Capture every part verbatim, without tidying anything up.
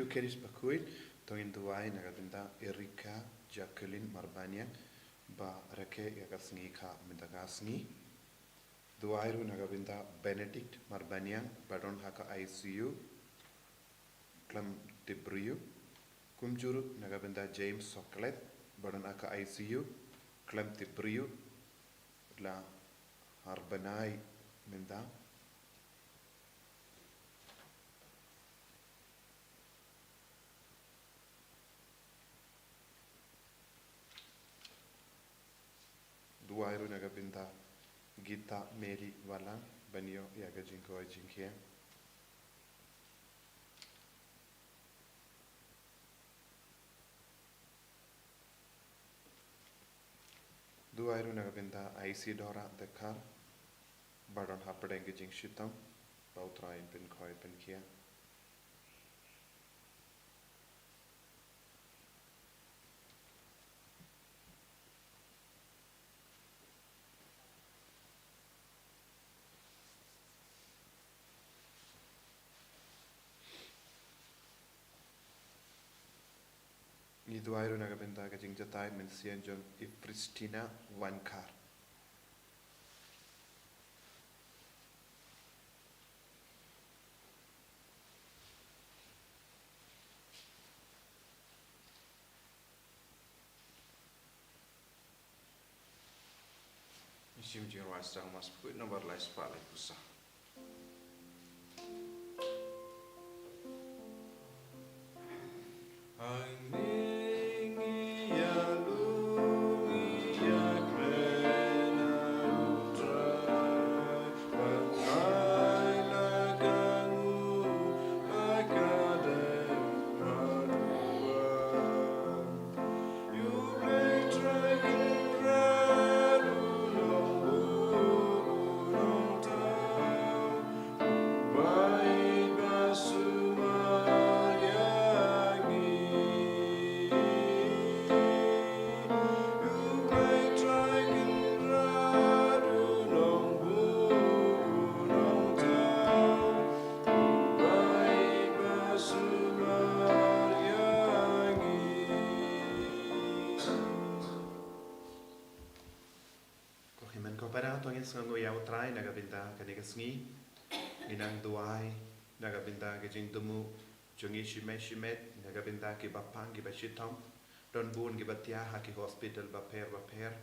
Eucharist bakhuid, to ngin duwai na ka bynta Erika Jacqueline Marbaniang, ba rakhe ïa ka sngi kha mynta ka sngi. Duwai ruh na ka bynta Benedict Marbaniang, ba don ha ka I C U, khlem tip briew. Kumjuh ruh na ka bynta James Soklet, ba don ha ka I C U, khlem tip briew, la har bnai mynta. Duwai ruh na ka bynta Gita Mary Walang, ban ïoh ïa ka jingkoit jingkhiah. Duwai ruh na ka bynta Isidora Dkhar, ba don hapdeng ka jingshitom, ba U Trai un pynkhoit pynkhiah. Ngi duwai ruh na ka bynta ka jingjatai mynsiem jong i Pristina Wankhar. Ngi shim jingrwai sdang mas phuit nambar lai spah lai phew saw. Ko hynmen ko para, to ngin sngewnguh ïa U Trai na ka bynta kane ka sngi. Ngi nang duwai na ka bynta ka jingthmu jong ngi shimet shimet, na ka bynta kiba pang kiba shitom. Don bun kiba thiah ha ki hospital bapher bapher,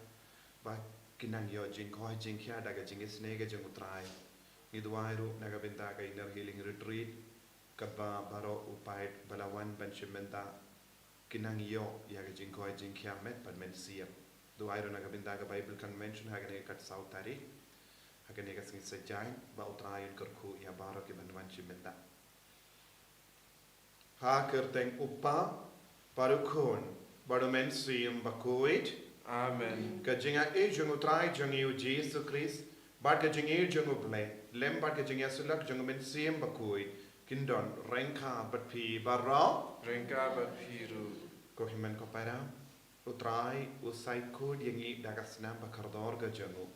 ba ki nang ïoh jingkoit jingkhiah da ka jingisynei ka jong U Trai. Ngi duwai ruh na ka bynta ka Inner Healing Retreat, kaba baroh u paid ba la wan ban shim bynta ki nang ïoh ïa ka jingkoit jingkhiah met bad mynsiem. Duwai ruh na ka bynta ka Bible Convention ha kane ka khatsaw tarik, ha kane ka sngi Saitjaiñ, ba U Trai un kyrkhu ïa baroh kiban wan shim bynta. Ha ka kyrteng U Kpa, bad U Khun, bad U Mynsiem Bakhuid. Amen. Ka jingaiei jong U Trai jong ngi U Jisu Khrist, bad ka jingïeit jong U Blei, lem bad ka jingïasyllok jong U Mynsiem Bakhuid, kin don ryngkat bad phi baroh. Ryngkat bad phi ruh. Ko hynmen ko para, U Trai u sa ïakut ïa ngi da ka snam ba kordor ka jong u.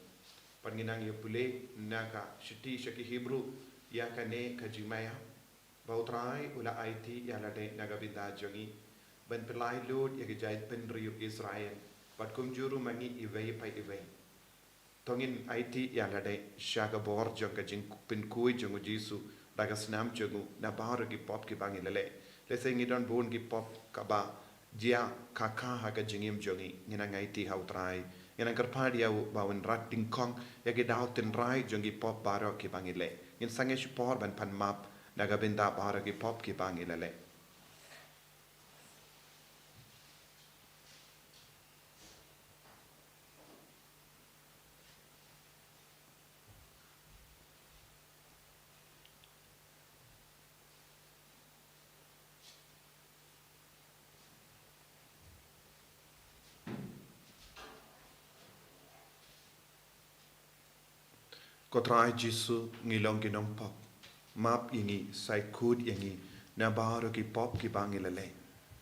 Bad ngi nang ïa pule na ka shithi sha ki Hebru ïa kane ka jingmaïa, ba U Trai u la aiti ïa lade na ka bynta jong ngi, ban pynlait lut ïa ka jaitbynriew Israel, bad kumjuh ruh ma ngi iwei pa iwei. To ngin aiti ïa lade sha ka bor jong ka jingpynkhuid jong U Jisu da ka snam jong u na baroh ki pop kiba ngi la leh. Lehse ngi don bun ki pop kaba jia kha kha ha ka jingim jong ngi, ngi nang aiti ha U Trai. Ngi nang kyrpad ïa u ba un rat dyngkhong ïa ki daw tynrai jong ki pop baroh kiba ngi leh. Ngin sangeh shipor ban pan map na ka bynta baroh ki pop kiba ngi la leh. Ko Trai Jisu, ngi long ki nongpop. Map ïa ngi, sa ïakut ïa ngi na baroh ki pop kiba ngi la leh.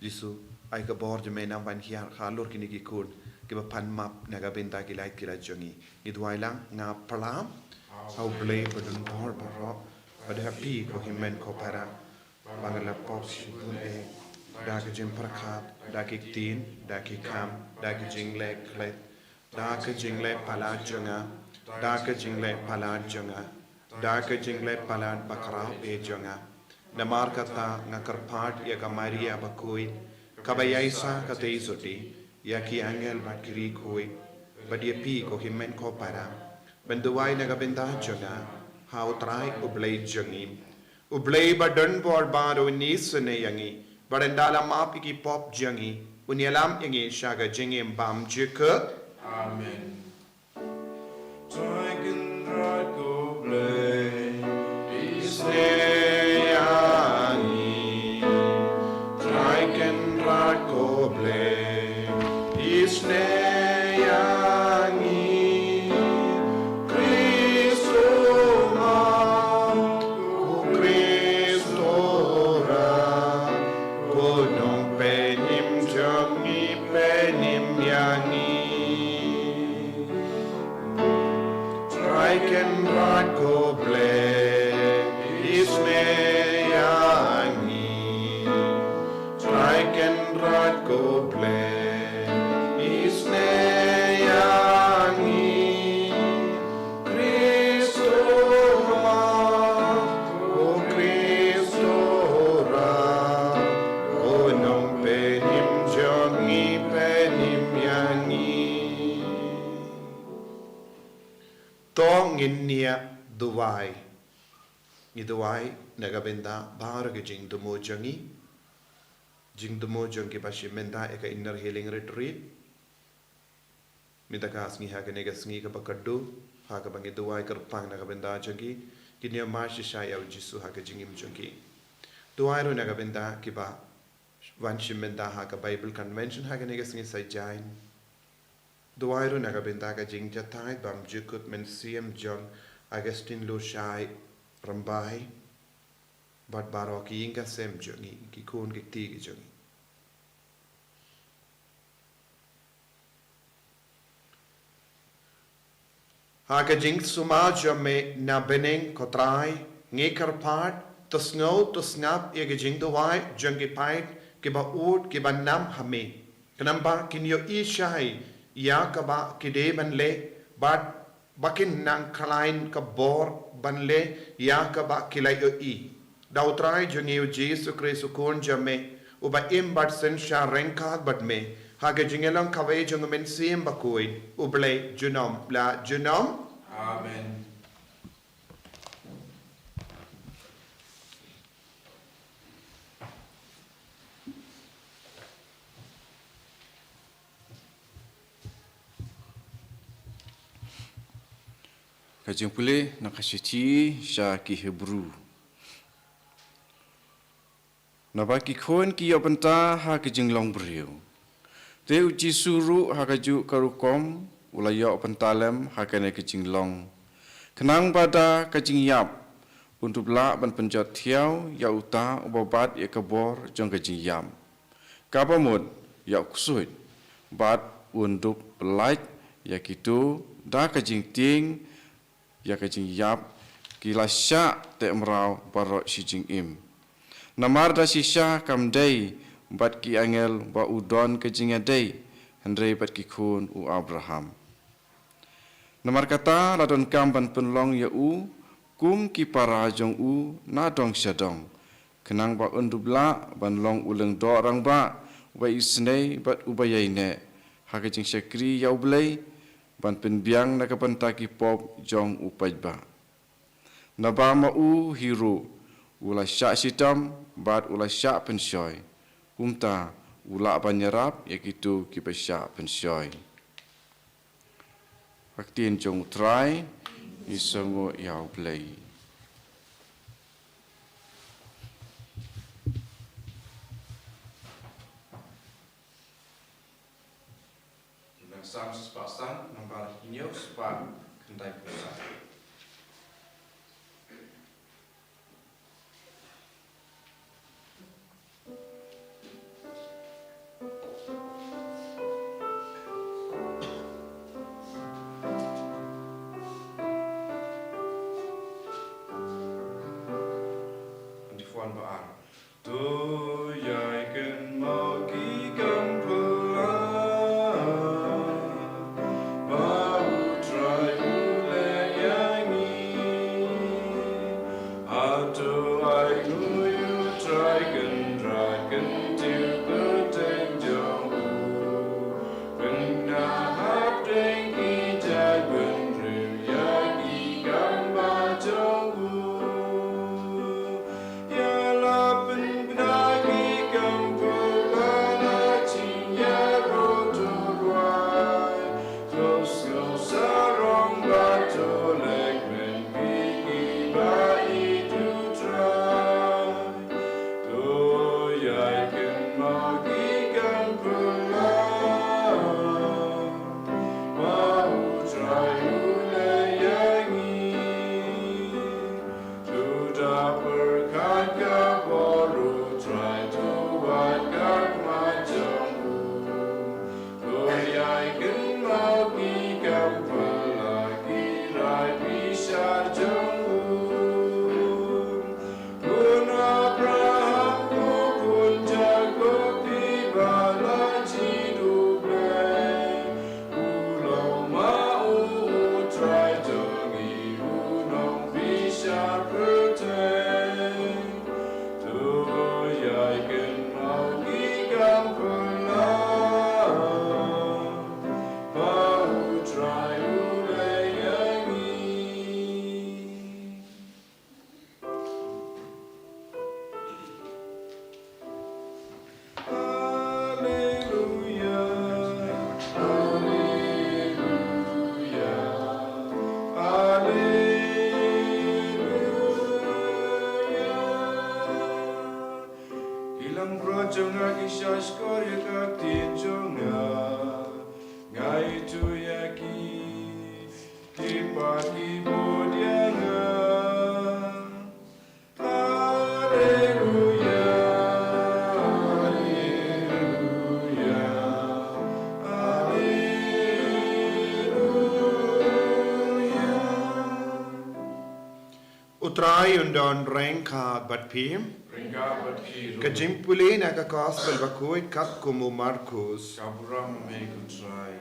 Jisu, ai ka bor jong me nang ban hiar halor kine ki khun kiba pan map na ka bynta ki lait ki lait jong ngi. Ngi duwai lang, nga pyrshang ha U Blei badonbor baroh, bad ha phi ko hynmen ko para. ba nga la pop shibun eh, da ka jingpyrkhat, da ki ktien, da ki kam, da ki jingleh khleh, da ka jingleh palat jong nga, da ka jingleh palat jong nga, da ka jingleh palat bakhraw eh jong nga. Namar kata nga kyrpad ïa ka Maria bakhuid, kaba ïaishah katei sotti, ïa ki angel bad ki riewkhuid, bad ïa phi ko hynmen ko para, ban duwai na ka bynta jong nga ha U Trai U Blei jong ngi. U Blei ba don bor baroh un isynei ïa ngi, bad ynda la map ïa ki pop jong ngi, un ïalam ïa ngi sha ka jingim bymjukut. Amen. Trai Kynrad ko Blei, isynei ïa ngi. Trai Kynrad ko Blei, isynei ïa ngi. Khrist u Mawlai, ko Khrist u Trai, ko Nongpynim jong ngi, pynim ïa ngi. Trai Kynrad ko Blei, isynei ïa ngi. Trai Kynrad ko Blei, isynei ïa ngi. Khrist u Mawlai, ko Khrist u Trai, ko Nongpynim jong ngi, pynim ïa ngi. To ngin ïa duwai. Ngi duwai na ka bynta baroh ki jingthmu jong ngi. Jingthmu jong kiba shim bynta ïa ka Inner Healing Retreat. Mynta ka sngi ha kane ka sngi kaba khatduh, ha kaba ngi duwai kyrpang na ka bynta jong ki, kin ïoh mad shisha ïa U Jisu ha ka jingim jong ki. Duwai ruh na ka bynta kiba wan shim bynta ha ka Bible Convention ha kane ka sngi Saitjaiñ. Duwai ruh na ka bynta ka jingjatai bymjukut mynsiem jong Augustine Lushai Rymbai, bad baroh ki ïing ki sem jong ngi, ki khun ki kti ki jong ngi. Ha ka jingsumar jong me na bneng ko Trai, ngi kyrpad, to sngew to sngap ïa ka jingduwai jong ki paid kiba ud kiba nam ha me. Khnang ba kin ïohi shai ïa kaba ki dei ban leh, bad ba kin nang khlaiñ ka bor ban leh ïa kaba ki la ïohi. Da U Trai jong ngi U Jisu Khrist U Khun jong me, uba im bad synshar ryngkat bad me, ha ka jingïalang kawei jong U Mynsiem Bakhuid, U Blei junom la junom. Amen. Ka jingpule na ka shithi sha ki Hebru. Naba ki khun ki ïoh bynta ha ka jinglong briew, te U Jisu ruh ha kajuh ka rukom u la ïoh bynta lem ha kane ka jinglong, khnang ba da ka jingïap un dup lah ban pynjot thiaw ïa uta uba bat ïa ka bor jong ka jingïap, kaba mut ïa u ksuid, bad un dup pyllait ïa kito da ka jingtieng ïa ka jingïap ki la shah teh mraw baroh shi jingim. Namar da shisha kam dei bad ki angel ba u don ka jingïadei, hynrei bad ki khun u Abraham. Namar kata la donkam ban pynlong ïa u kum ki para jong u na dong sha dong, khnang ba un dup lah ban long u lyngdoh rangbah uba isynei bad uba ïaineh ha ka jingshakri ïa U Blei, ban pynbiang na ka bynta ki pop jong u paidbah. Naba ma u hi ruh u la shah shitom bad u la shah pynshoi, kumta u lah ban ïarap ïa kito kiba shah pynshoi. Ka ktien jong U Trai. Ngi sngewnguh ïa U Blei. Nang Sam spah san, nang bar hynñiew spah khyndai phew san. Twenty-four ba ar. To ïai kynmaw ki kam pula ba U Trai u leh ïa ngi. Hato ai nguh ïa U Trai, kynrad kyntiew pyrthei jong u. Pynhap hapdeng ki jaitbynriew ïa ki kam ba jong u. Ïa la pynbna ki kam pula na jingïaroh to rwai. To sngewsarong bad to leh kmen ïa ki ba ïeit U Trai. To ïai kynmaw ki kam pula ba U Trai u leh ïa ngi. To da pyrkhat ka bor U Trai, to wad ka khmat jong u. To ïai kynmaw ki kam pula, ki rai bishar jong u. Khun Abraham, ko khun Jakob, phi ba la jied U Blei. U long ma u U Trai jong ngi, u nongbishar pyrthei. To ïai kynmaw ki kam pula ba U Trai u leh ïa ngi. Haleluya, haleluya, haleluya. Ki langbrot jong nga ki shahshkor ïa ka ktien jong nga. Nga ithuh ïa ki, ki pat ki bud ïa nga. Haleluya, haleluya, haleluya. U Trai un don ryngkat bad phi. Ryngkat bad phi ruh. Ka jingpule na ka Gospel bakhuid katkum u Markus. Ka burom ïa me ko Trai.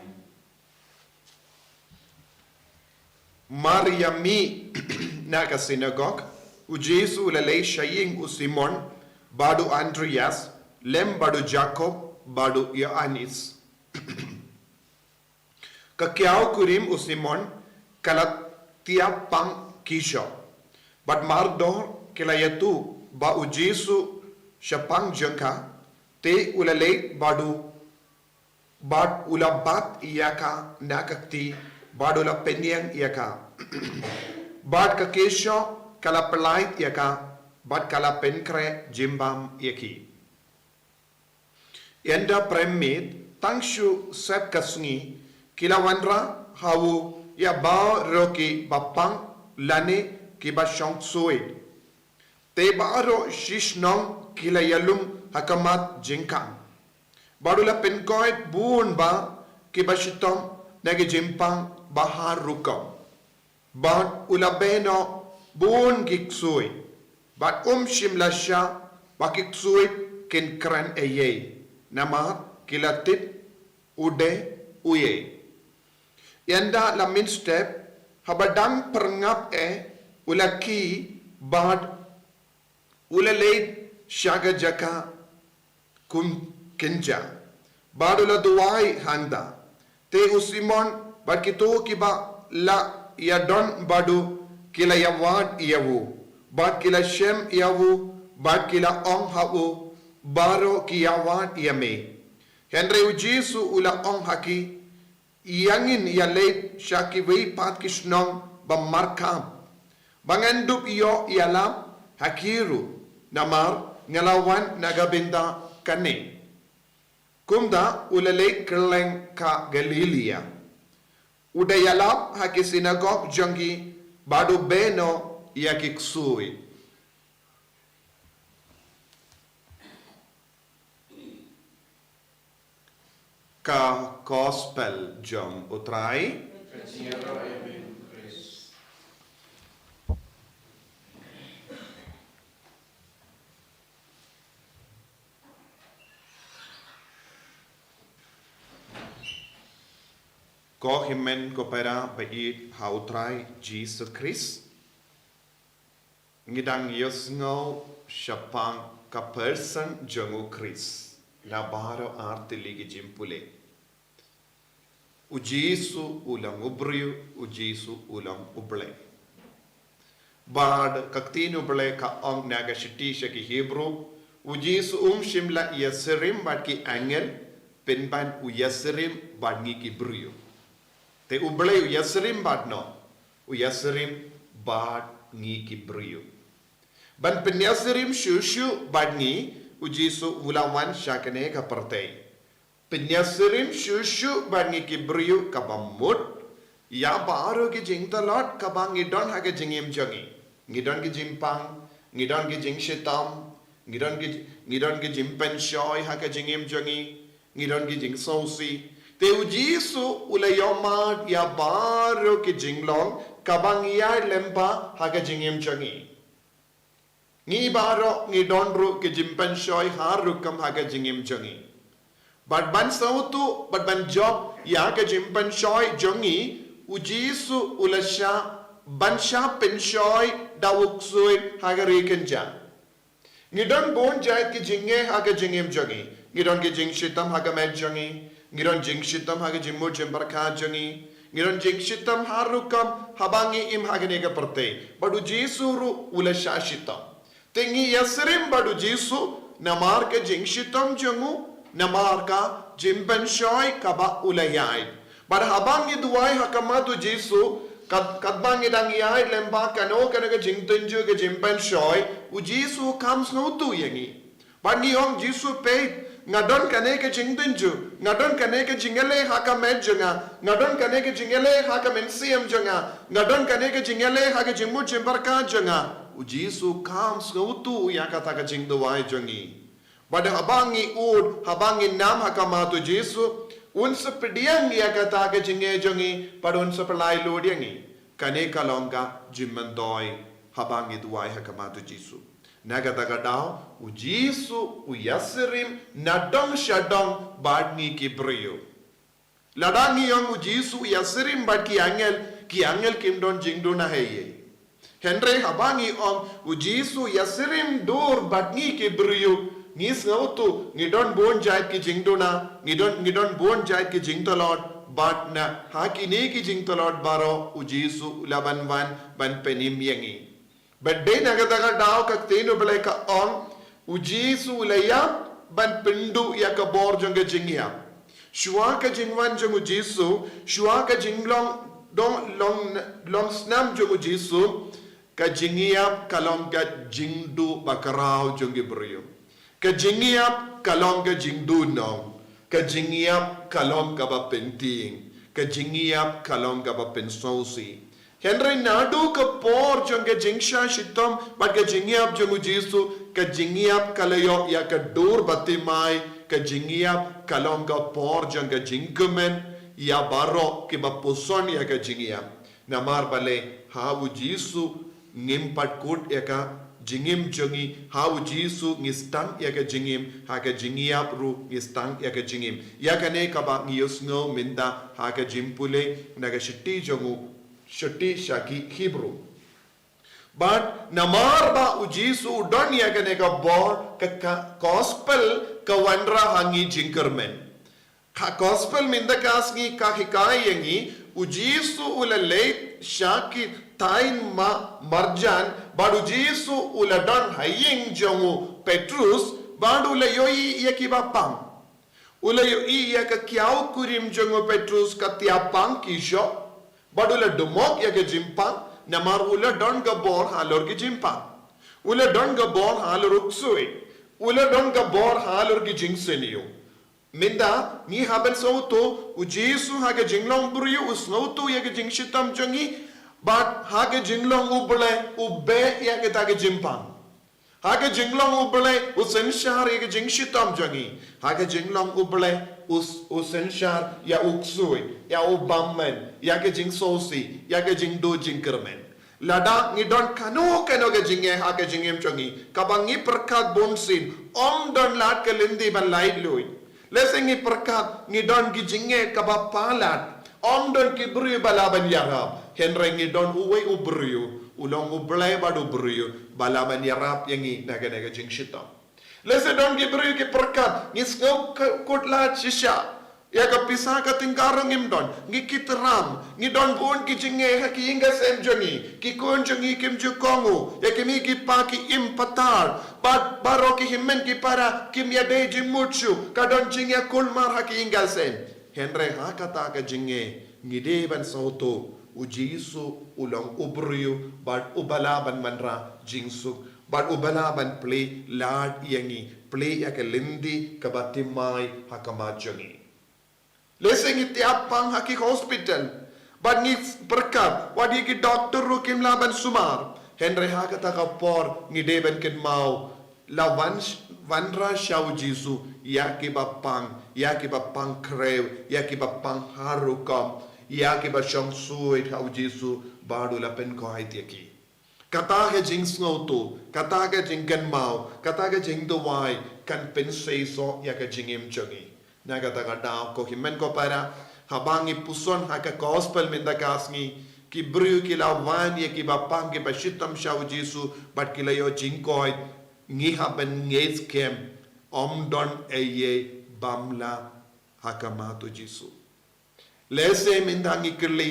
Mar ïamih na ka synagog, U Jisu u la leit sha ïing u Simon bad u Andrias, lem bad u Jakob bad u Ïoannis. Ka kiaw kurim u Simon ka la tiap pang ki shoh. Bad mardor ki la ïathuh ba U Jisu shaphang jong ka, te u la leit bad u, bad u la bat ïa ka na ka kti, bad u la pynïeng ïa ka. Bad ka ki shoh ka la pyllait ïa ka, bad ka la pynkhreh jingbam ïa ki. Ynda prem miet, tang shu sep ka sngi, ki la wanrah ha u ïa baroh ki ba pang lane ki ba shong ksuid. Te baroh shi shnong ki la ïalum ha khmat jingkhang. Bad u la pynkoit bun bah ki ba shitom na ki jingpang ba har rukom. Bad u la beh noh bun ki ksuid. Bad um shym la shah ba ki ksuid kin kren ei ei, namar ki la tip u dei uei. Ynda la mynstep, haba dang pyrngap eh, u la khie bad u la leit sha ka jaka kum kynja. Bad u la duwai hangta. Te u Simon bad kito ki ba la ïadon bad u ki la ïawad ïa u, bad ki la shem ïa u, bad ki la ong ha u, baroh ki ïawad ïa me. Hynrei U Jisu u la ong ha ki, ïa ngin ïaleit sha kiwei pat ki shnong ba markhap, ba ngan dup ïoh ïalap ha ki ruh, namar nga la wan na ka bynta kane. Kumta u la leit kylleng ka Galilaïa. U da ïalap ha ki synagog jong ki bad u beh noh ïa ki ksuid. Ka Gospel jong U Trai. Ka jingïaroh ïa me ko Khrist. Ko hynmen ko para ba ïeit ha u Trai Jisu Khrist. Ngi dang ïohsngew shaphang ka person jong u Khrist na baroh ar tylli ki jingpule. U Jisu u long u briew, u Jisu u long u Blei. Bad ka ktien u Blei ka ong na ka shithi sha ki Hebru, u Jisu um shym la ïasyriem bad ki angel, pynban u ïasyriem bad ngi ki briew. Te u Blei u ïasyriem bad no, u ïasyriem bad ngi ki briew. Ban pynïasyriem shuh shuh bad ngi, u Jisu u la wan sha kane ka pyrthei. Pynïasyriem shuh shuh bad ngi ki briew kaba mut ïa baroh ki jingtlot kaba ngi don ha ka jingim jong ngi. Ngi don ki jingpang, ngi don ki jingshitom, ngi don ki, ngi don ki jingpynshoi ha ka jingim jong ngi, ngi don ki jingsngewsih. Te u Jisu u la ïohmad ïa baroh ki jinglong kaba ngi ïaid lyngba ha ka jingim jong ngi. Ngi baroh ngi don ruh ki jingpynshoi har rukom ha ka jingim jong ngi. Bad ban sngewthuh, bad ban jop ïa ka jingpynshoi jong ngi, u Jisu u la shah, ban shah pynshoi da u ksuid ha ka ri kynjah. Ngi don bun jait ki jingeh ha ka jingim jong ngi. Ngi don ki jingshitom ha ka met jong ngi. Ngi don jingshitom ha ka jingmut jingpyrkhat jong ngi. Ngi don jingshitom har rukom haba ngi im ha kane ka pyrthei. Bad u Jisu ruh u la shah shitom. Te ngi ïasyriem bad u Jisu namar ka jingshitom jong u, namar ka jingpynshoi kaba u la ïaid. Bad haba ngi duwai ha khmat u Jisu, kat, katba ngi dang ïaid lyngba kano kano ka jingtynjuh ka jingpynshoi, u Jisu kam sngewthuh ïa ngi. Bad ngi ong Jisu peit, nga don kane ka jingtynjuh, nga don kane ka jingïaleh ha ka met jong nga, nga don kane ka jingïaleh ha ka mynsiem jong nga, nga don kane ka jingïaleh ha ka jingmut jingpyrkhat jong nga. U Jisu kam sngewthuh ïa kata ka jingduwai jong ngi. Bad haba ngi ud, haba ngi nam ha khmat u Jisu, un sa pdiang ïa kata ka jingeh jong ngi, bad un sa pynlait lut ïa ngi. Kane ka long ka jingmyntoi haba ngi duwai ha khmat u Jisu. Na kata ka daw, u Jisu u ïasyriem nadong shadong bad ngi ki briew. Lada ngi ong u Jisu u ïasyriem bad ki angel, ki angel kim don jingduna ha ei ei. Hynrei haba ngi ong u Jisu u ïasyriem dur bad ngi ki briew, ngi sngewthuh ngi don bun jait ki jingduna, ngi don, ngi don bun jait ki jingtlot, bad na ha kine ki jingtlot baroh u Jisu u la ban wan ban pynim ïa ngi. Bad dei na kata ka daw ka ktien u Blei ka ong, u Jisu u la ïap ban pynduh ïa ka bor jong ka jingïap. Shuwa ka jingwan jong u Jisu, shuwa ka jinglong, dong, long, long snam jong u Jisu, ka jingïap ka long ka jingduh bakhraw jong ki briew. Ka jingïap ka long ka jingduhnong. Ka jingïap ka long kaba pyntieng. Ka jingïap ka long kaba pynsngewsih. Hynrei naduh ka por jong ka jingshah shitom bad ka jingïap jong u Jisu, ka jingïap ka la ïoh ïa ka dur bathymmai, ka jingïap ka long ka por jong ka jingkmen ïa baroh kiba puson ïa ka jingïap. Namar balei ha u Jisu ngim pat kut ïa ka jingim jong ngi, ha u Jisu ngi sdang ïa ka jingim, ha ka jingïap ruh ngi sdang ïa ka jingim. Ïa kane kaba ngi ïohsngew mynta ha ka jingpule na ka shithi jong u, shithi sha ki Hebru. Bad namar ba u Jisu u don ïa kane ka bor, ka, ka gospel ka wanrah ha ngi jingkyrmen. Ka gospel mynta ka sngi ka hikai ïa ngi, u Jisu u la leit sha ki thaiñ ma-, marjan, bad u Jisu u la don ha ïing jong u Petrus, bad u la ïohi ïa kiba pang. U la ïohi ïa ka kiaw kurim jong u Petrus ka thiah pang ki shoh, bad u la dumok ïa ka jingpang, namar u la don ka bor halor ki jingpang. U la don ka bor halor u ksuid. U la don ka bor halor ki jingsniew. Mynta, ngi hap ban sngewthuh, u Jisu ha ka jinglong briew u sngewthuh ïa ka jingshitom jong ngi, bad ha ka jinglong u Blei u beh ïa kata ka jingpang. Ha ka jinglong u Blei u synshar ïa ka jingshitom jong ngi. Ha ka jinglong u Blei u s-, u synshar ïa u ksuid, ïa u bymmen, ïa ka jingsngewsih, ïa ka jingduh jingkyrmen. Lada ngi don kano kano ka jingeh ha ka jingim jong ngi, kaba ngi pyrkhat bunsien, ym don lad ka lynti ban laitluid. Lehse ngi pyrkhat ngi don ki jingeh kaba palat, Ym don ki briew ba lah ban ïarap, hynrei ngi don uwei u briew, u long u Blei bad u briew, ba lah ban ïarap ïa ngi na kane ka jingshitom. Lehse don ki briew ki pyrkhat, ngi sngew ka-, kut lad shisha. Ïa ka pisa ka tyngka ruh ngim don, ngi kit ram, ngi don bun ki jingeh ha ki ïing ki sem jong ngi, ki khun jong ngi kim ju kohnguh, ïa ki mei ki pa ki im patar, bad baroh ki hynmen ki para kim ïadei jingmut shuh, ka don jingïakulmar ha ki ïing ki sem. Hynrei ha kata ka jingeh, ngi dei ban sngewthuh, u Jisu u long u briew, bad uba lah ban wanrah jingsuk, bad uba lah ban plie lad ïa ngi, plie ïa ka lynti kaba thymmai ha khmat jong ngi. Lehse ngi tiap pang ha ki hospital, bad ngi pyrkhat, wat ïa ki doktor ruh kim lah ban sumar. Hynrei ha kata ka por ngi dei ban kynmaw, la wan, wanrah sha u Jisu ïa kiba pang, ïa kiba pang khrew, ïa kiba pang har rukom, ïa kiba shong suit ha u Jisu, bad u la pynkoit ïa ki. Kata ka jingsngewthuh, kata ka jingkynmaw, kata ka jingduwai, kan pynseisoh ïa ka jingim jong ngi. Na kata ka daw, ko hynmen ko para, haba ngi puson ha ka gospel mynta ka sngi, ki briew ki la wan ïa kiba pang kiba shitom sha u Jisu, bad ki la ïoh jingkoit, ngi hap ban ngeit skhem, ym don eiei bym lah ha khmat u Jisu. Lehse mynta ngi kylli,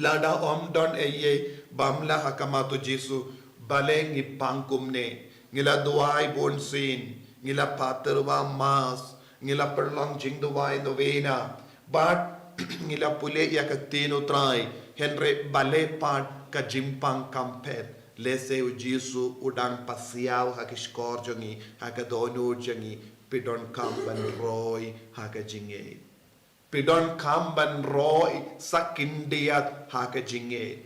lada ym don eiei bym lah ha khmat u Jisu, balei ngi pang kumne, ngi la duwai bunsien, ngi la pyrshang ba Mass, ngi la pynlong jingduwai novena, bad ngi la pule ïa ka ktien u Trai, hynrei balei pat ka jingpang kam phet, lehse u Jisu u dang pasiaw ha ki shkor jong ngi, ha ka dohnud jong ngi, phi donkam ban roi ha ka jingngeit. Phi donkam ban roi sa khyndiat ha ka jingngeit.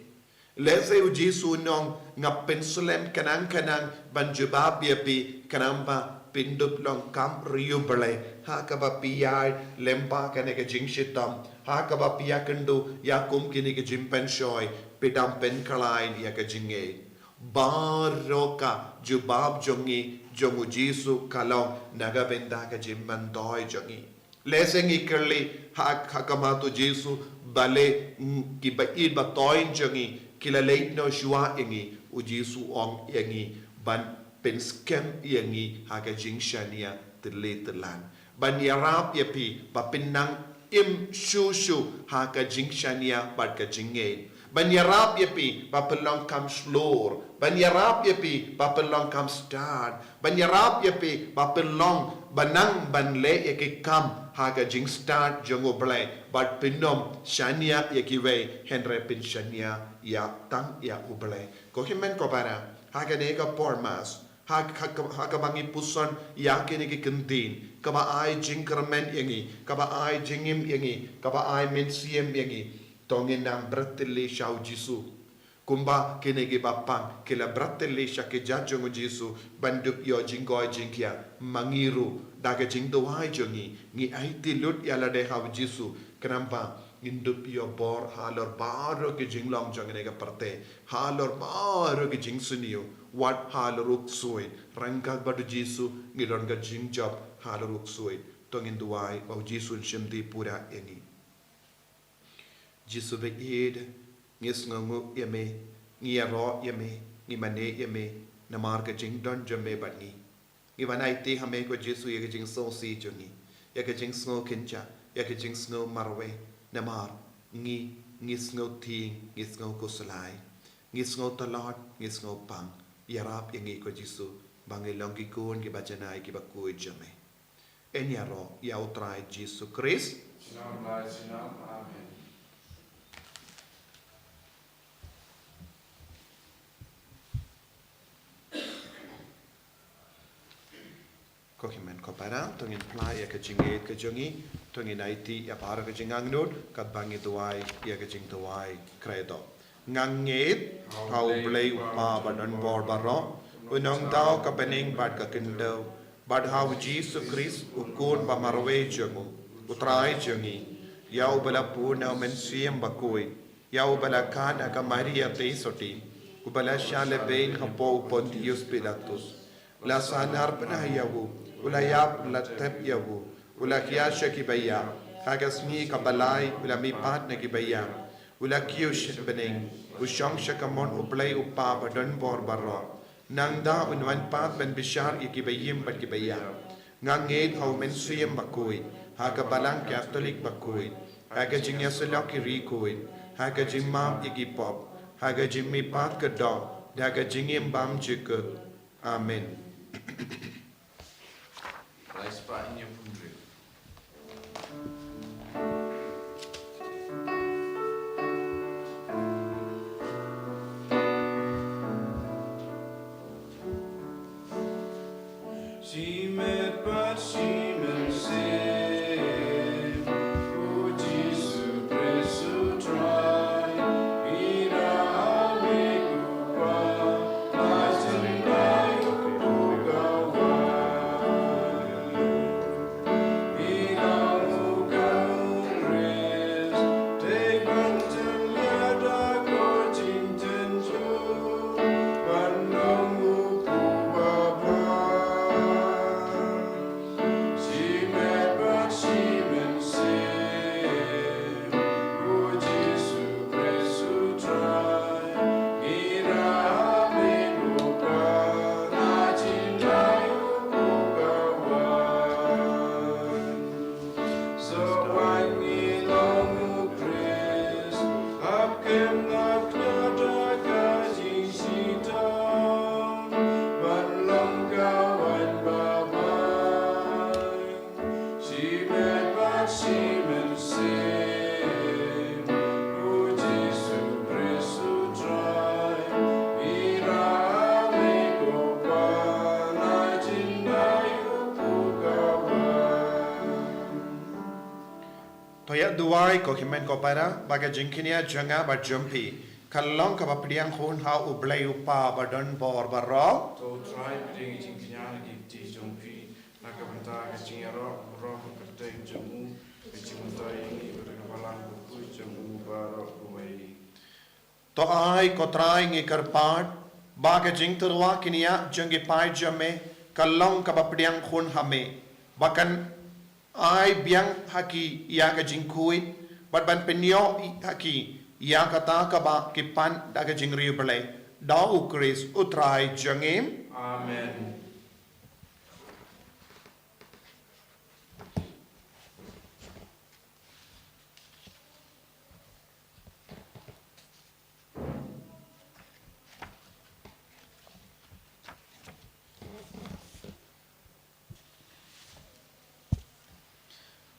Lehse u Jisu u ong nga pynslem khnang khnang ban jubab ïa phi khnang ba phin dup long kam riewblei ha kaba phi ïai lyngba kane ka jingshitom, ha kaba phi ïakynduh ïa kum kine ki jingpynshoi, phi dang pynkhlaiñ ïa ka jingngeit. Baroh ka jubab jong ngi jong u Jisu ka long na ka bynta ka jingmyntoi jong ngi. Lehse ngi kylli ha, ha khmat u Jisu, balei, mm, kiba ïeit ba thoiñ jong ngi ki la leit noh shuwa ïa ngi, u Jisu u ong ïa ngi ban pynskhem ïa ngi ha ka jingshaniah tylli tyllan. Ban ïarap ïa phi ba phin nang im shuh shuh ha ka jingshaniah bad ka jingngeit. Ban ïarap ïa phi ba phin long kam shlur. Ban ïarap ïa phi ba phin long kam stad. Ban ïarap ïa phi ba phin long ba nang ban leh ïa ki kam ha ka jingstad jong u Blei. Bad phin ym shaniah ïa kiwei, hynrei phin shaniah ïa tang ïa u Blei. Ko hynmen ko para, ha kane ka por Mass, ha, ha, ha kaba ngi puson ïa kine ki ktien, kaba ai jingkyrmen ïa ngi, kaba ai jingim ïa ngi, kaba ai mynsiem ïa ngi, to ngin nang bret tylli sha u Jisu. Kumba kine kiba pang ki la bret tylli sha ki kjat jong u Jisu ban dup ïoh jingkoit jingkhiah, ma ngi ruh da ka jingduwai jong ngi, ngi aiti lut ïa lade ha u Jisu, khnang ba ngin dup ïoh bor halor baroh ki jinglong jong kane ka pyrthei, halor baroh ki jingsniew, wat halor u ksuid, ryngkat bad u Jisu ngi don ka jingjop halor u ksuid. To ngin duwai ba u Jisu un shim ti pura ïa ngi. Jisu ba ïeit, ngi sngewnguh ïa me, ngi ïaroh ïa me, ngi mane ïa me, namar ka jingdon jong me bad ngi. Ngi wan aiti ha me ko Jisu ïa ka jingsngewsih jong ngi, ïa ka jingsngew kynjah, ïa ka jingsngew marwei, namar ngi, ngi sngew thieng, ngi sngew khuslai, ngi sngew tlot, ngi sngew pang. Ïarap ïa ngi ko Jisu, ba ngin long ki khun kiba janai kiba khuid jong me. Yn ïaroh ïa u Trai Jisu Khrist. Amen. Ko hynmen ko para, to ngin phla ïa ka jingngeit ka jong ngi, to ngin aiti ïa baroh ka jingangnud, katba ngi duwai ïa ka jingduwai Credo. Nga ngeit ha u Blei u Kpa badonbor baroh, u nongdaw ka bneng bad ka khyndew, bad ha u Jisu Khrist u Khun ba marwei jong u, u Trai jong ngi, ïa uba la bun na u Mynsiem Bakhuid, ïa uba la khad ha ka Maria Theisotti, uba la shah lehbeiñ hapoh u Pontius Pilatus, la sahnarphna ïa u, u la ïap, la thep ïa u, u la khia sha ki baïap, Ha ka sngi kaba lai u la mihpat na ki baïap, u la kiew sha bneng, u shong sha kamon U Blei U Kpa badonbor baroh. Nangta un wan pat ban bishar ïa ki baïing bad ki baïap. Nga ngeit ha U Mynsiem Bakhuid, ha ka Balang Katholik bakhuid, ha ka jingïasyllok ki riewkhuid, ha ka jingmap ïa ki pop, ha ka jingmihpat ka doh, da ka jingim bymjukut. Amen. Lai spah hynñiew phew hynriew. Shimet bad shimet seh, U Jisu Khrist U Trai, ira ha me ko Pa, la jin dei u pu ka wan. To ïa duwai ko hynmen ko para, ba ka jingkñia jong nga bad jong phi kan long kaba pdiang hun ha U Blei U Kpa badonbor baroh. To U Trai pdiang ïa ka jingkñia ha ki kti jong phi, na ka bynta ka jingïaroh baroh ka kyrteng jong u, ka jingmyntoi ïa ngi bad ka balang bakhuid jong u baroh kawei. To ai ko Trai ngi kyrpad ba ka jingtyrwa kñia jong ki paid jong me kan long kaba pdiang hun ha me, ba kan ai biang ha ki ïa ka jingkhuid, bad ban pynïoh ha ki ïa kata kaba ki pan da ka jingriewblei. Da U Khrist U Trai jong ngi. Amen.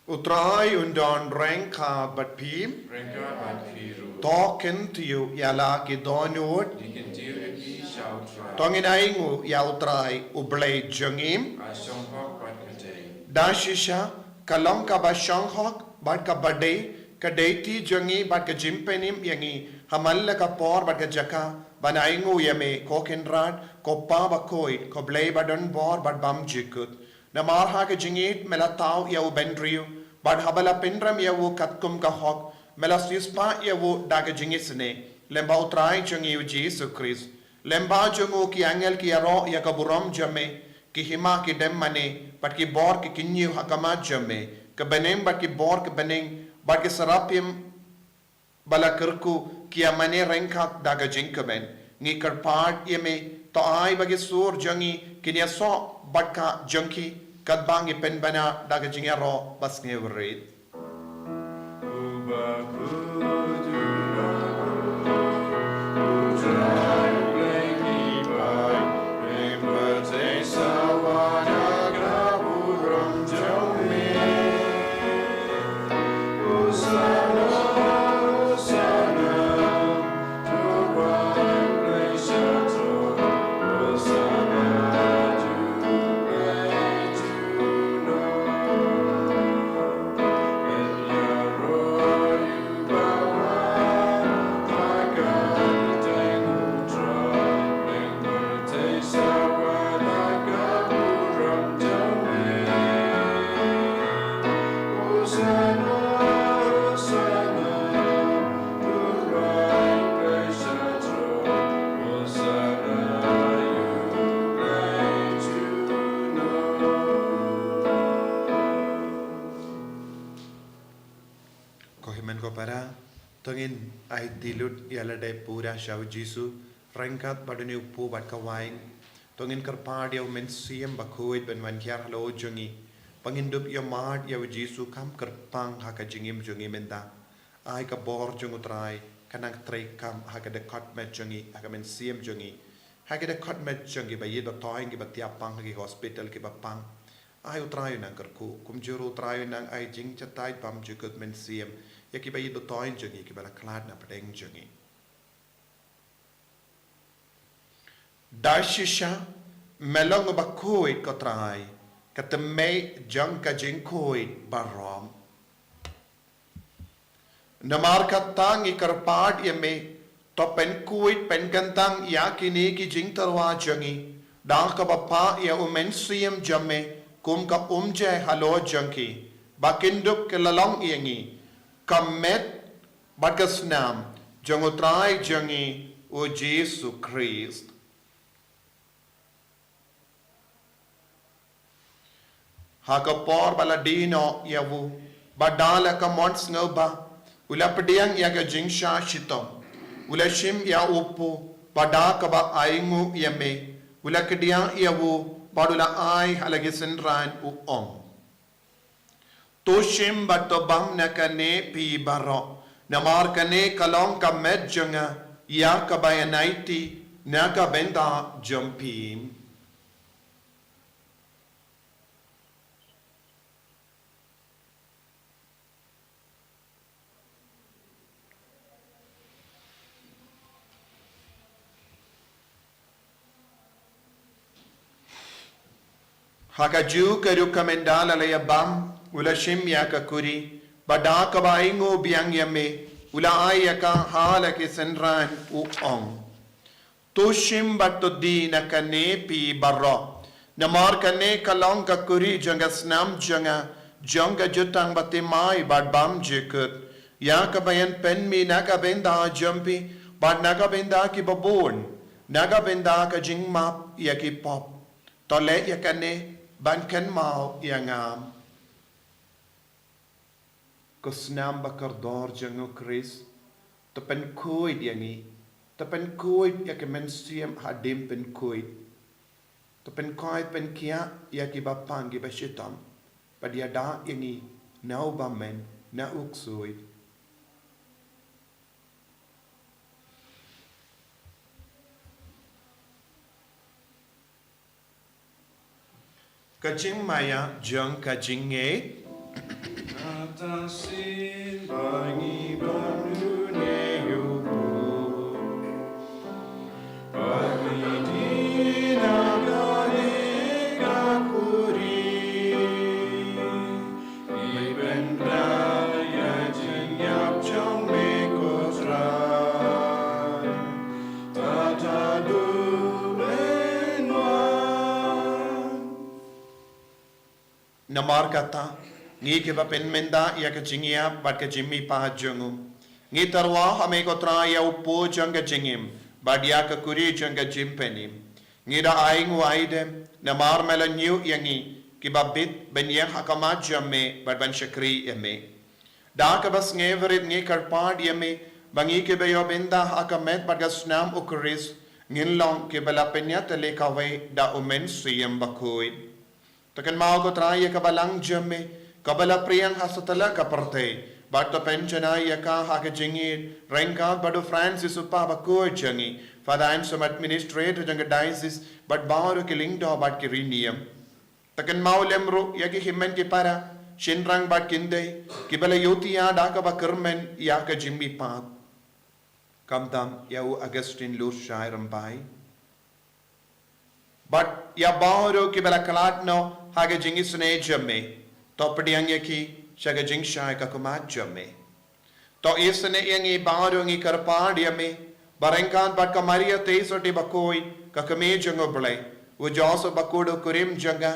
U Trai un don ryngkat bad phi. Ryngkat bad phi ruh. To kyntiew ïa la ki dohnud. Ngi kyntiew ïa phi sha U Trai. To ngin ainguh ïa U Trai U Blei jong ngi. Ka shong hok bad ka dei. Da shisha ka long kaba shong hok bad kaba dei, ka dei kti jong ngi bad ka jingpynim ïa ngi ha man la ka por bad ka jaka ban ainguh ïa me, ko Kynrad, ko Pa bakhuid, ko Blei badonbor bad bymjukut. Namar ha ka jingïeit me la thaw ïa u bynriew, bad haba la pynrem ïa u katkum ka hok, me la siewspah ïa u da ka jingisynei, lyngba U Trai jong ngi U Jisu Khrist. Lyngba jong u ki angel ki ïaroh ïa ka burom jong me, ki hima ki dem mane, bad ki bor ki kyñiew ha khmat jong me, ka bneng bad ki bor ka bneng, bad ki serapim ba la kyrkhu ki ïa mane ryngkat da ka jingkmen. Ngi kyrpad ïa me, to ai ba ki sur jong ngi kin ïasoh bad ka jong ki, katba ngi pynbna da ka jingïaroh ba sngewrit. Ngi lut ïa lade pura sha u Jisu, ryngkat bad une u kpu bad ka waiñ. To ngin kyrpad ïa u Mynsiem Bakhuid ban wan hiar halor jong ngi, ba ngin dup ïohmad ïa u Jisu kam kyrpang ha ka jingim jong ngi mynta. Ai ka bor jong u Trai kan nang treikam ha ka dkhot met jong ngi, ha ka mynsiem jong ngi, ha ka dkhot met jong ngi, ba ïeit ba toiñ, kiba thiah pang ha ki hospital, kiba pang. Ai u Trai u nang kyrkhu, kumjuh ruh u Trai u nang ai jingjatai bymjukut mynsiem ïa kiba ïeit ba toiñ jong ngi, kiba la khlad na pdeng jong ngi. Da shisha me long uba khuid ko Trai, ka tymmen jong ka jingkhuid baroh. Namar kata ngi kyrpad ïa me, to pynkhuid pynkyntang ïa kine ki jingtyrwa jong ngi da kaba pah ïa u Mynsiem jong me kum ka umjai halor jong ki, ba kin dup ki la long ïa ngi ka met bad ka snam jong u Trai jong ngi u Jisu Khrist. Ha ka por ba la die noh ïa u, bad da la ka mon sngewbha, u la pdiang ïa ka jingshah shitom, u la shim ïa u kpu, bad da kaba ainguh ïa me, u la kdiah ïa u, bad u la ai ha la ki synran, u ong: To shim bad to bam na kane phi baroh, namar kane ka long ka met jong nga, ïa kaba ïanaiti na ka bynta jong phi. Ha kajuh ka rukom ynda la la ïa bam, u la shim ïa ka kuri, bad da kaba ainguh biang ïa me, u la ai ïa ka ha la ki synran, u ong: To shim bad to die na kane phi baroh, namar kane ka long ka kuri jong ka snam jong nga, jong ka jutang bathymmai bad bymjukut, ïa kaba ïan pynmih na ka bynta jong phi bad na ka bynta kiba bun, na ka bynta ka jingmap ïa ki pop. To leh ïa kane ban kynmaw ïa nga. Ko snam ba kordor jong u Khrist, to pynkhuid ïa ngi, to pynkhuid ïa ki mynsiem hadien pynkhuid, to pynkhuid pynkhiah ïa kiba pang kiba shitom, bad ïada ïa ngi na u bymman, na u ksuid. Ka jingmaïa jong ka jingngeit. Kata sien ba ngi ban lune ïa u kpu, ba ngi die na kane ka kuri. Ngi pynbna ïa jingïap jong me ko Trai, tad haduh men wan. Namar kata, ngi kiba pynmynta ïa ka jingïap bad ka jingmihpat jong u, ngi tyrwa ha me ko Trai ïa u kpu jong ka jingim, bad ïa ka kuri jong ka jingpynim. Ngi da ainguh aidem, namar me la ñiuh ïa ngi kiba bit ban ïeng ha khmat jong me bad ban shakri ïa me. Da kaba sngewrit ngi kyrpad ïa me, ba ngi kiba ïoh bynta ha ka met bad ka snam u Khrist, ngin long kiba la pynïatylli kawei da u Mynsiem Bakhuid. To kynmaw ko Trai ïa ka balang jong me, kaba la pdiang ha satlak ka pyrthei, bad to pynjanai ïa ka ha ka jingïeit, ryngkat bad u Francis u Papa bakhuid jong ngi, Father Anselm administrator jong ka diocese, bad baroh ki lyngdoh bad ki riewniam. To kynmaw lem ruh ïa ki hynmen ki para, shynrang bad kynthei, kiba la ïohthiah da kaba kyrmen ïa ka jingmihpat. Khamtam ïa u Augustine Lurshai Rymbai, bad ïa baroh kiba la khlad noh ha ka jingisynei jong me, to pdiang ïa ki sha ka jingshai ka khmat jong me. To isynei ïa ngi baroh ngi kyrpad ïa me, ba ryngkat bad ka Maria Theisotti bakhuid, ka Kmie jong u Blei, u Joseph bakhuid u kurim jong ka,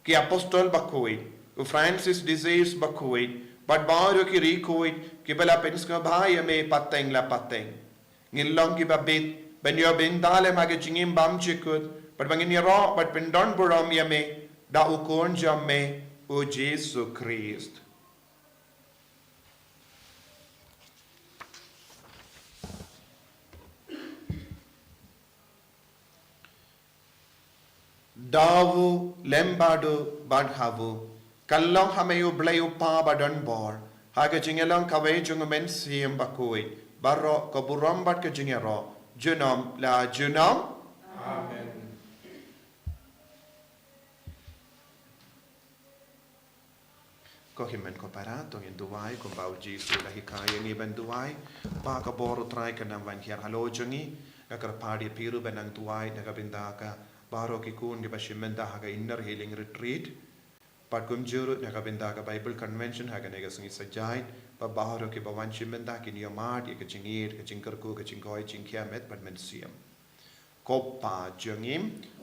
ki Apostol bakhuid, u Francis de Sales bakhuid, bad baroh ki riewkhuid kiba la pynsngewbha ïa me pateng la pateng, ngin long kiba bit ban ïoh bynta lem ha ka jingim bymjukut, bad ba ngin ïaroh bad pyndonburom ïa me da u Khun jong me, u Jisu Khrist. Dawu lem badu bad hawu. Kan long ha me u Blei u Pa ba don bor, ha ka jingïalong kawei jong u Mynsiem Bakhuid, baroh ka burom bad ka jingïaroh, junom la junom. Amen. Ko hynmen ko para, to ngin duwai kumba u Jisu u la hikai ïa ngi ban duwai. Ba ka bor u Trai kan nang wan hiar halor jong ngi. Nga kyrpad ïa phi ruh ban nang duwai na ka bynta ka baroh ki khun kiba shim bynta ha ka Inner Healing Retreat. Bad kumjuh ruh na ka bynta ka Bible Convention ha kane ka sngi Saitjaiñ. Ba baroh kiba wan shim bynta kin ïohmad ïa ka jingïeit, ka jingkyrkhu, ka jingkoit, jingkhia met bad mynsiem. Ko Pa jong ngi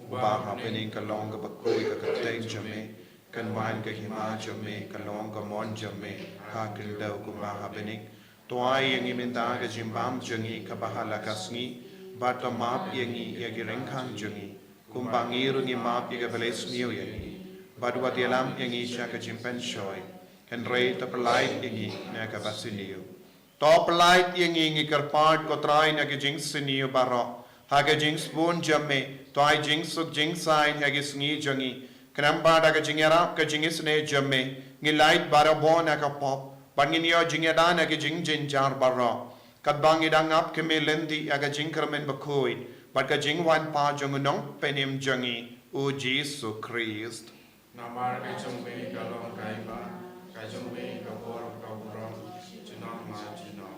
uba ha bneng, ka long kaba khuid ka kyrteng jong me, kan wan ka hima jong me, ka long ka mon jong me ha khyndew kumba ha bneng. To ai ïa ngi mynta ka jingbam jong ngi kaba ha la ka sngi, bad to map ïa ngi ïa ki ryngkang jong ngi, kumba ngi ruh ngi map ïa kiba leh sniew ïa ngi, bad wat ïalam ïa ngi sha ka jingpynshoi, hynrei to pyllait ïa ngi na kaba sniew. To pyllait ïa ngi, ngi kyrpad ko Trai, na ki jingsniew baroh. Ha ka jingsbun jong me, to ai jingsuk jingsaiñ ha ki sngi jong ngi. Khnang ba da ka jingïarap ka jingisynei jong me, ngin lait barabor na ka pop, bad ngin ïoh jingïada na ki jingjynjar baroh. Katba ngi dang ap khmih lynti ïa ka jingkyrmen bakhuid bad ka jingwan pat jong u Nongpynim jong ngi, u Jisu Khrist. Namar ka jong me ka long ka hima, ka jong me ka bor, ka burom, junom la junom.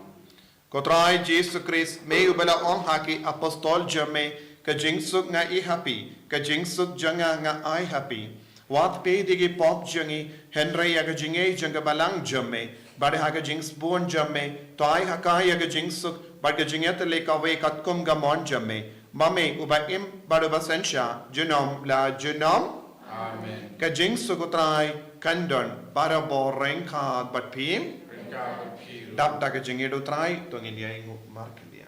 Ko Trai Jisu Khrist, me uba la ong ha ki apostol jong me, ka jingsuk nga ai ha phi, ka jingsuk jong nga nga ai ha phi. Wat peit ïa ki pop jong ngi, hynrei ïa ka jingngeit jong ka balang jong me, bad ha ka jingsbun jong me, to ai ha ka ïa ka jingsuk bad ka jingïatylli kawei katkum ka mon jong me. Ma me uba im bad uba synshar junom la junom. Amen. Ka jingsuk u Trai kan don barabor ryngkat bad phi. Ryngkat bad phi ruh. Dap da ka jingïeit u Trai, to ngin ïainguh markhyndiat.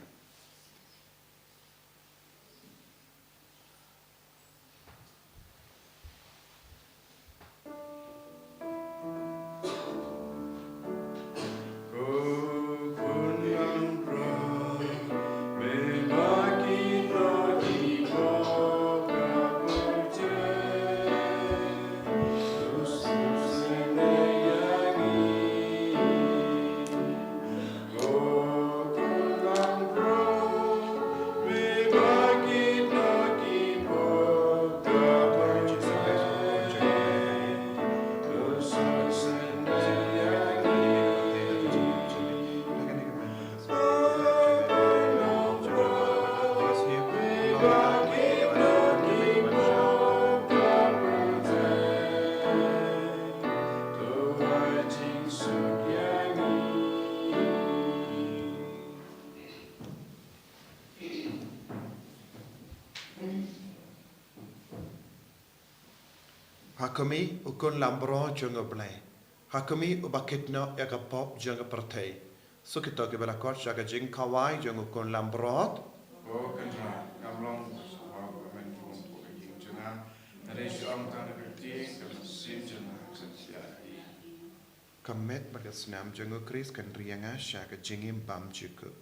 Ha khmih, u Khun Langbrot jong U Blei. Ha khmih, uba kit noh ïa ka pop jong ka pyrthei. Suk ïa kito kiba la khot sha ka jingkhawai jong u Khun Langbrot. Ko Kynrad, ngam long shuh ba men khum ha ka ïing jong nga, hynrei shu ong tang da ka ktien, ka mynsiem jong nga kan sumar ïa ka. Ka met bad ka snam jong u Khrist kan ri ïa nga sha ka jingim bymjukut.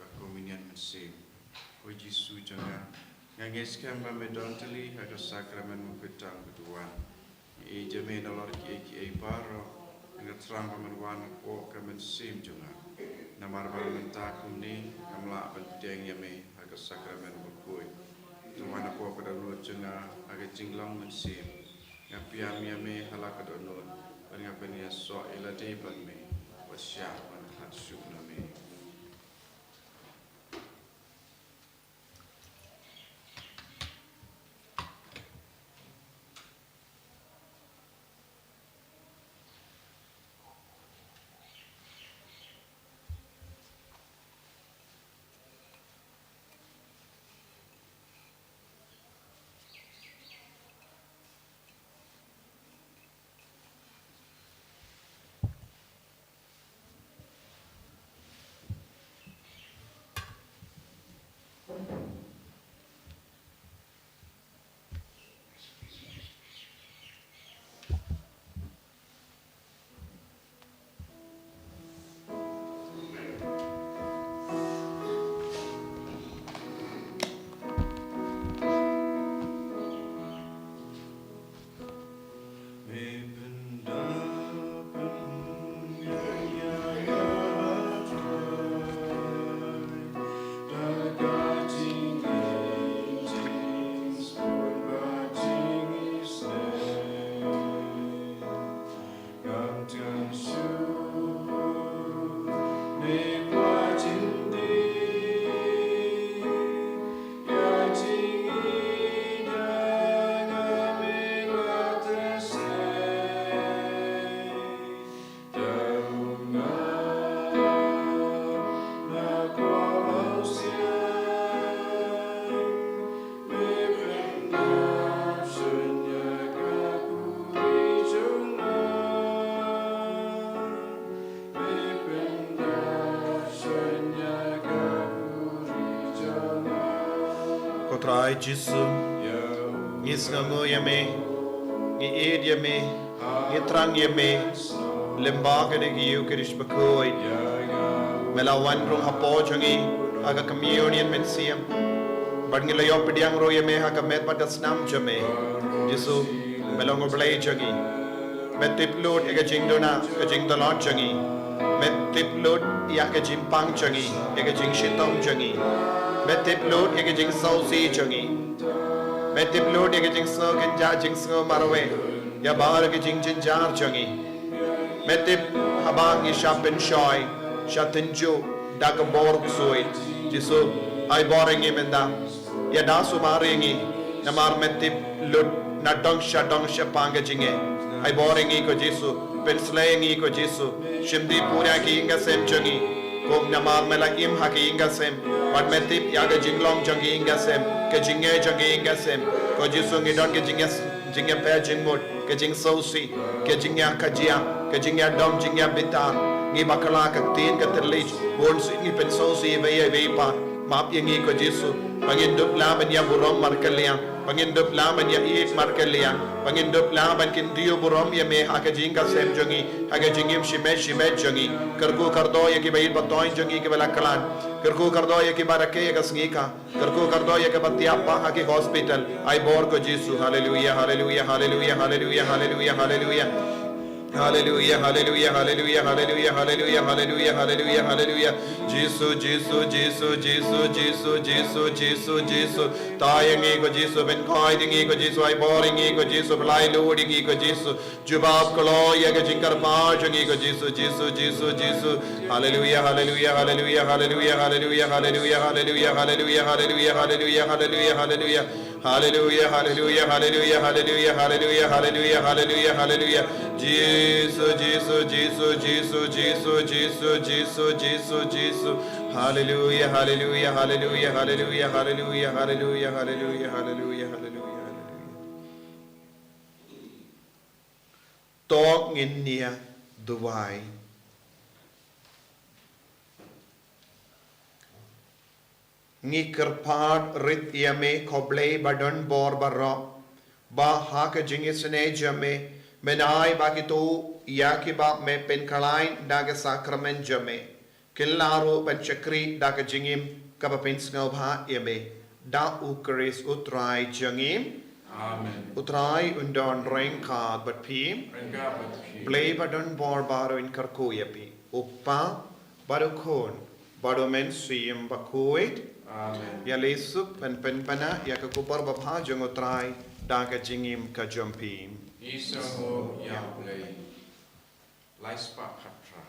Ka Komunion Mynsiem. Ko Jisu jong nga, nga ngeit skhem ba me don tylli ha ka Sakramen Mawkhwïntang ba to wan. Ngi ïeit ïa me nalor kiei kiei baroh, Nga thrang ba men wan hapoh ka mynsiem jong nga. Namar ba mynta kumne ngam lah ban pdiang ïa me ha ka sakramen bakhuid. Te wan hapoh ka dohnud jong nga ha ka jinglong mynsiem. Nga pdiang ïa me ha la ka dohnud, bad nga pynïasoh ïa lade bad me, ba shah ban khlad shuh na me. Ko Trai Jisu, ngi sngewnguh ïa me, ngi ïeit ïa me, ngi thrang ïa me lyngba kane ka Ïukharist bakhuid. Me la wan rung hapoh jong ngi ha ka communion mynsiem, bad ngi la ïoh pdiang ruh ïa me ha ka met bad ka snam jong me. Jisu, me long U Blei jong ngi. Me tip lut ïa ka jingduna, ka jingtlot jong ngi. Me tip lut ïa ka jingpang jong ngi, ïa ka jingshitom jong ngi. Me tip lut ïa ka jingsngewsih jong ngi. Me tip lut ïa ka jingsngew kynjah, jingsngew marwei, ïa baroh ki jingjynjar jong ngi. Me tip haba ngi shah pynshoi, shah tynjuh da ka bor ksuid. Jisu, ai bor ïa ngi mynta. Ïada sumar ïa ngi, namar me tip lut na dong sha dong shaphang ka jingeh. Ai bor ïa ngi ko Jisu, pynshlei ïa ngi ko Jisu. Shim dih pura ki ïing ka sem jong ngi, kum namar me la im ha ki ïing ka sem. Bad me tip ïa ka jinglong jong ki ïing ka sem, ka jingeh jong ki ïing ka sem. Ko Jisu, ngi don ka jingeh, jingeh pher jingmut, ka jingsngewsih, ka jingïakajia, ka jingïadom, jingïabitar. Ngi bakla ka ktien ka thylliej, bun sien ngi pynsngewsih iwei ïa iwei pat. Map ïa ngi ko Jisu, ba ngin dup lah ban ïa burom markylliang, ba ngin dup lah ban ïa ïeit markylliang, ba ngin dup lah ban kyntiew burom ïa me ha ka jingïaseng jong ngi, ha ka jingim shimet shimet jong ngi. Kyrkhu kyrdoh ïa kiba ïeit ba thoiñ jong ngi kiba la khlad. Kyrkhu kyrdoh ïa kiba rakhe ïa ka sngi ka. Kyrkhu kyrdoh ïa kiba thiah ba ha ki hospital. Ai bor ko Jisu. Haleluia, haleluia, haleluia, haleluia, haleluia, haleluia. Haleluia, haleluia, haleluia, haleluia, haleluia, haleluia, haleluia, haleluia. Jisu, Jisu, Jisu, Jisu. Tah ïa ngi ko Jisu, pynkoit ïa ngi ko Jisu, ai bor ïa ngi ko Jisu, pynlait lut ïa ngi ko Jisu. Jubab kloi ïa ka jingkyrpad jong ngi ko Jisu, Jisu, Jisu, Jisu. Haleluia, haleluia, haleluia, haleluia, haleluia, haleluia, haleluia, haleluia, haleluia, haleluia, haleluia, haleluia. Haleluia, haleluia, haleluia, haleluia, haleluia, haleluia, haleluia, haleluia. Jisu, Jisu, Jisu, Jisu, Jisu, Jisu, Jisu, Jisu. Haleluia, haleluia, haleluia, haleluia, haleluia, haleluia, haleluia, haleluia, haleluia, haleluia. To ngin ïa duwai. Ngi kyrpad rit ïa me ko Blei ba don bor baroh, ba ha ka jingisynei jong me, men ai ba kito ïa kiba me pynkhlaiñ da ka sakramen jong me kin lah ruh ban shakri da ka jingim kaba pynsngewbha ïa me. Da U Khrist U Trai jong ngi. Amen. U Trai un don ryngkat bad phi. Ryngkat bad phi. Blei ba don bor baroh un kyrkhu ïa phi. U Kpa, bad u Khun, bad u Mynsiem Bakhuid. Amen. Ïa lei suk phin pynbna ïa ka khubor babha jong u Trai da ka jingim ka jong phi. Ngi sngewbha ïa u Blei. Lai spah khatphra.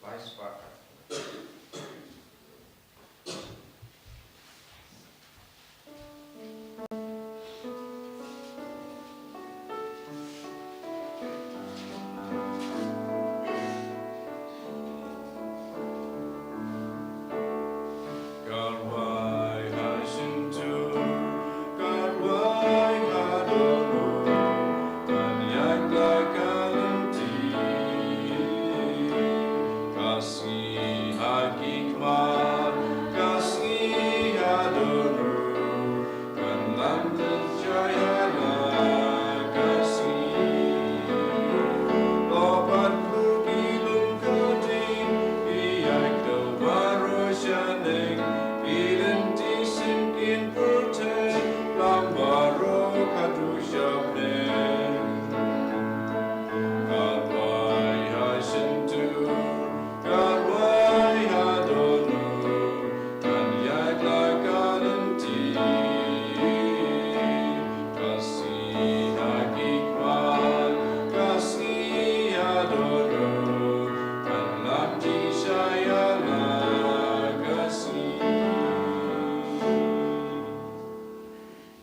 Lai spah khatphra. Karwai ha shyntur, karwai ha dohnud, ban ïaid la ka lynti. Ka sngi ha ki khmat, ka sngi ha dohnud, kan lam leit sha ïa la ka sngi. To pat pyrkhat ki lum ka ding, ki ïaid ka baroh shaneng, ki lynti sien kin pyrthei, lam baroh ka duh sha bneng. Karwai ha shyntur, karwai ha dohnud, kan ïaid la ka lynti. Ka sngi ha ki khmat, ka sngi ha dohnud, kan lam leit sha ïa la ka sngi.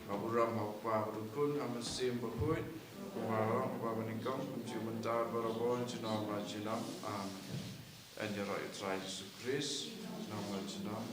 Ha u burom u Kpa bad u Khun bad u Mynsiem Bakhuid. Kumba long, kumba nyngkong, kumjuh mynta, barabor, junom la junom. Amen. Yn ïaroh ïa u Trai Jisu Khrist, junom la junom.